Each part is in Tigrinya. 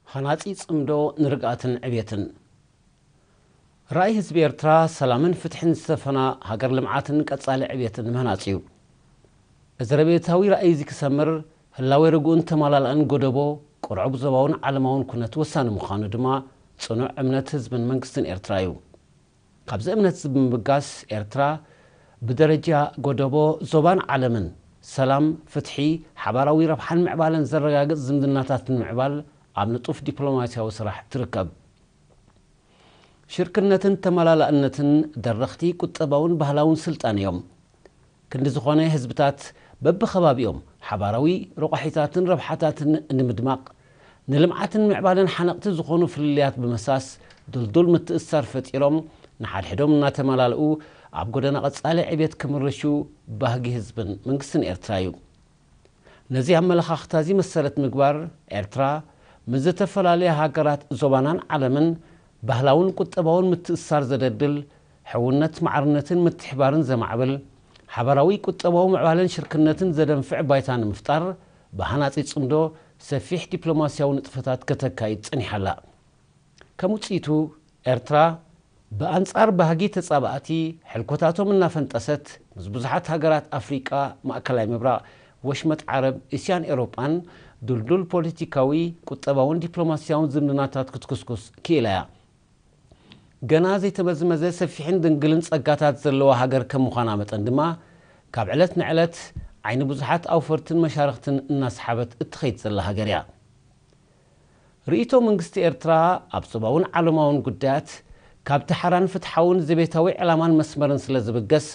ሃናጺ ጽምዶ ንርግኣትን ዕብየትን። ራእይ ህዝቢ ኤርትራ ሰላምን ፍትሕን ዝሰፈና ሃገር ልምዓትን ቀጻሊ ዕብየትን ምህናጽ እዩ። እዚ ረብየታዊ ራእይ እዚ ክሰምር ህላዌ ርጉእን ተማላላእን ጎደቦ ቅርዑብ ዞባውን ዓለማውን ኩነት ወሳኒ ምዃኑ ድማ ጽኑዕ እምነት ህዝብን መንግስትን ኤርትራ እዩ። ካብዚ እምነት እዚ ብምብጋስ ኤርትራ ብደረጃ ጎደቦ ዞባን ዓለምን ሰላም፣ ፍትሒ፣ ሓባራዊ ረብሓን ምዕባለን ዘረጋግጽ ዝምድናታት ንምዕባል ኣብ ንጡፍ ዲፕሎማስያዊ ስራሕ ትርከብ። ሽርክነትን ተመላላእነትን ደረኽቲ ቁጠባውን ባህላውን ስልጣን እዮም። ክንዲ ዝኾነ ህዝብታት በብኸባቢኦም ሓባራዊ ረቋሒታትን ረብሓታትን ንምድማቕ ንልምዓትን ምዕባለን ሓነቕቲ ዝኾኑ ፍልልያት ብምሳስ ድልዱል ምትእስሳር ፈጢሮም ንሓድሕዶም እናተመላልኡ ኣብ ጎደና ቀጻሊ ዕብየት ክምርሹ ባህጊ ህዝብን መንግስትን ኤርትራ እዩ። ነዚ ኣመለኻኽታ እዚ መሰረት ምግባር ኤርትራ ምስ ዝተፈላለያ ሃገራት ዞባናን ዓለምን ባህላውን ቁጠባውን ምትእስሳር ዘደድል ሕውነት ማዕርነትን ምትሕባርን ዘማዕብል ሓባራዊ ቁጠባዊ ምዕባለን ሽርክነትን ዘደንፍዕ ባይታ ንምፍጣር ብሃናጺ ጽምዶ ሰፊሕ ዲፕሎማስያዊ ንጥፈታት ከተካይድ ጸኒሓ ኣላ። ከም ውጽኢቱ ኤርትራ ብኣንጻር ባህጊ ተጻባእቲ ሕልኮታቶም እናፈንጠሰት ምስ ብዙሓት ሃገራት ኣፍሪቃ፣ ማእከላይ ምብራቕ፣ ወሽመጥ ዓረብ፣ እስያን ኤውሮጳን ድልዱል ፖለቲካዊ፣ ቁጠባውን ዲፕሎማስያውን ዝምድናታት ክትኩስኩስ ክኢላ እያ። ገና ዘይተመዝመዘ ሰፊሕን ድንግልን ጸጋታት ዘለዋ ሃገር ከም ምዃና መጠን ድማ ካብ ዕለት ንዕለት ዓይኒ ብዙሓት ኣውፈርትን መሻርኽትን እናሰሓበት እትኸይድ ዘላ ሃገር እያ። ርእይቶ መንግስቲ ኤርትራ ኣብ ዞባውን ዓለማውን ጉዳያት ካብ ተሓራን ፍትሓውን ዘቤታዊ ዕላማን መስመርን ስለ ዝብገስ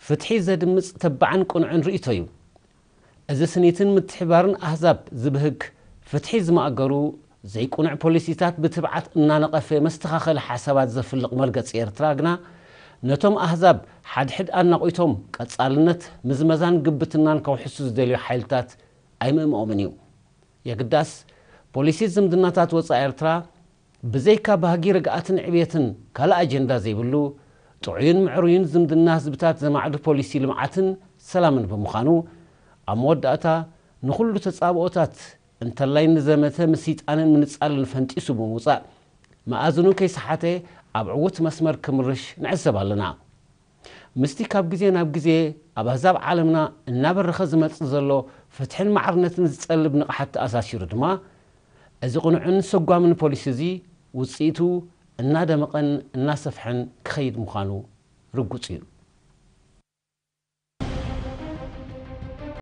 ፍትሒ ዘድምጽ ተባዕን ቅኑዕን ርእይቶ እዩ። እዚ ስኒትን ምትሕባርን ኣህዛብ ዝብህግ ፍትሒ ዝማእገሩ ዘይቅኑዕ ፖሊሲታት ብትብዓት እናነቐፈ መስተኻኸሊ ሓሳባት ዘፍልቕ መርገጺ ኤርትራ ግና ነቶም ኣህዛብ ሓድሕድ ኣናቒቶም ቀጻልነት ምዝመዛን ግብትናን ከውሕሱ ዝደልዩ ሓይልታት ኣይምእምኦምን እዩ። የግዳስ ፖሊሲ ዝምድናታት ወጻኢ ኤርትራ ብዘይካ ባህጊ ርግኣትን ዕብየትን ካልእ ኣጀንዳ ዘይብሉ ጥዑይን ምዕሩይን ዝምድና ህዝብታት ዘማዕዱ ፖሊሲ ልምዓትን ሰላምን ብምዃኑ ኣብ መወዳእታ ንኹሉ ተጻብኦታት እንተላይ ንዘመተ ምስይጣንን ምንጻልን ፈንጢሱ ብምውጻእ መኣዝኑ ከይሰሓተ ኣብ ዕዉት መስመር ክምርሽ ንዕዘብ ኣለና። ምስቲ ካብ ግዜ ናብ ግዜ ኣብ ኣህዛብ ዓለምና እናበረኸ ዝመጽእ ዘሎ ፍትሕን ማዕርነትን ዝጸልብ ንቕሓት ተኣሳሲሩ ድማ እዚ ቅኑዕን ሰጓምን ፖሊሲ እዚ ውጽኢቱ እናደመቐን እናሰፍሐን ክኸይድ ምዃኑ ርጉጽ እዩ።